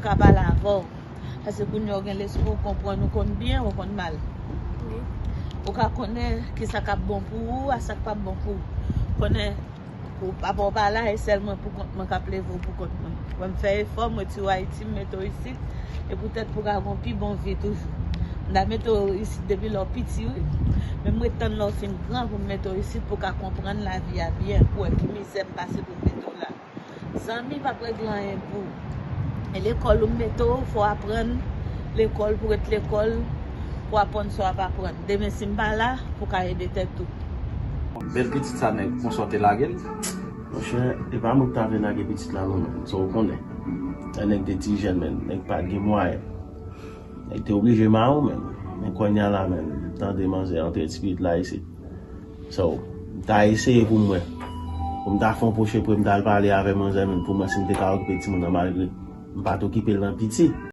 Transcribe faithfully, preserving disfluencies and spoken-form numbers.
ka pale avè w. Paske kounye a w gen lespri, w konprann, ou konn byen, ou konn mal. Ou ka konnen ki sa k ap bon pou ou a sa k p ap bon pou ou. Konnen ou papa w pa la, e sèl mwen pou kont mwen k ap leve w pou kont mwen. Wè m fè efò, m retire w Ayiti, m mete w isit, e poutèt pou ka gon pi bon vi toujou. M ta mete w isit depi lè w piti, wi. Men m ret tann lè w fin gran pou m mete w isit pou w ka konprann lavi a byen, pou w wè ki mizè m pase pou m mete w la. Zanmi p ap regle anyen pou ou. E lekòl ou mete w, fò w aprann lekòl pou w ret lekòl, pou w aprann sa w ap aprann. Demen si m pa la, pou w ka ede tèt ou. Bèl pitit sa nèg konsa w te lage l. Monchè, e pa mwen ki ta vle lage pitit la non, men. Sa w konnen. Lè nèg te ti jèn, men, nèg pa t gen mwayen. Nèg te oblije mare w, men. Men kounye a la, men, tande manzè antre ti pitit la isit. So, m ta eseye pou mwen. Pou m ta fè yon pwoche pou m ta al pale avè manzè, men, pou mwen si m te ka okipe timoun nan malgre m pa t okipe l nan piti.